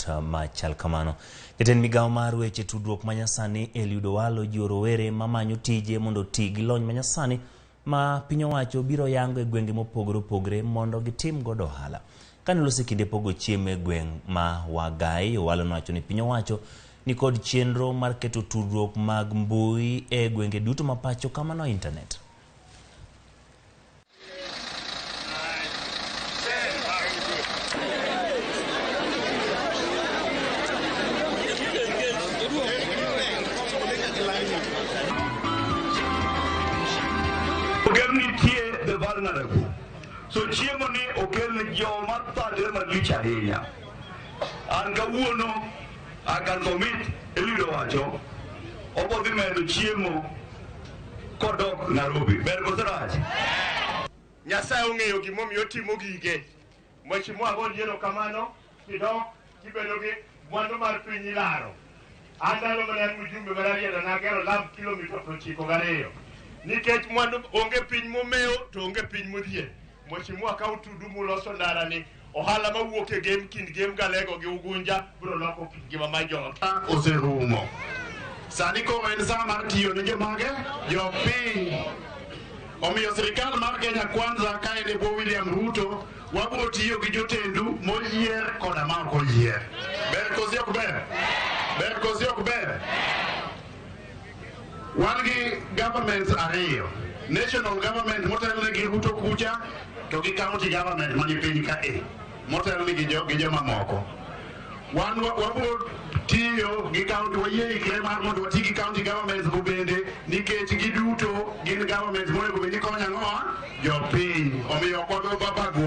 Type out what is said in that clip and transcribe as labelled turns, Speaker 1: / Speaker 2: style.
Speaker 1: ripot machal kamano. Jatend migawo mar weche tudruok manyasani Eliud Owalo jiwo rowere mamanyo tije mondo oti gi lony manyasani ma piny owacho biro yango e gwenge mopogore opogore mondo gitim godo ohala. Kane oloso e kinde pogo chiemo e gweng' ma Wagai, Owalo nowacho ni piny owacho nikod chenro mar keto tudruok mag mbui e gwenge duto ma pacho kamano intanet.
Speaker 2: Okel nitie the vulnerable. So chiemo ni okel ni joma thagre malich ahinya. An kawuono I can commit Eliud owacho obo dhi medo chiemo kodok Nairobi. Ber koso rach?
Speaker 3: Nyasaye ong'eyo gimomiyo otimo gige. Mheshimiwa agoni erokamano kidok kibedo gi mwandu mar piny ilaro. An ndalo mane an mjumbe mar Rarieda nagero lam kilomita 92 nikech mwandu onge piny momewo to onge piny modhier. Mheshimiwa ka utudu muloso ndara ni ohala mawuok e Gem kind Gem Galego gi Ugunja biro loko kit ngima mar joot.
Speaker 4: Oserumo. Sani koro en sa mar tiyo ne jomage? Jopiny. Omiyo sirikal mar Kenya Kwanza ka en e bwo William Ruto, wabiro tiyo gi jotendu moyier koda ma ok oyier. Ber kosi ok ber? Ber kosi ok ber? Wan gi governments ariyo. National government motelne gi Ruto kucha to gi county government mani piny ka e motelne gi jo, gi jomamoko. Wan wabiro tiyo gi county, wayie ikre mar mondo wati gi county governments go bende nikech giduto gin governments monego bed ni konyo ang'owa? Jopiny. Omiyo ok wabi bago.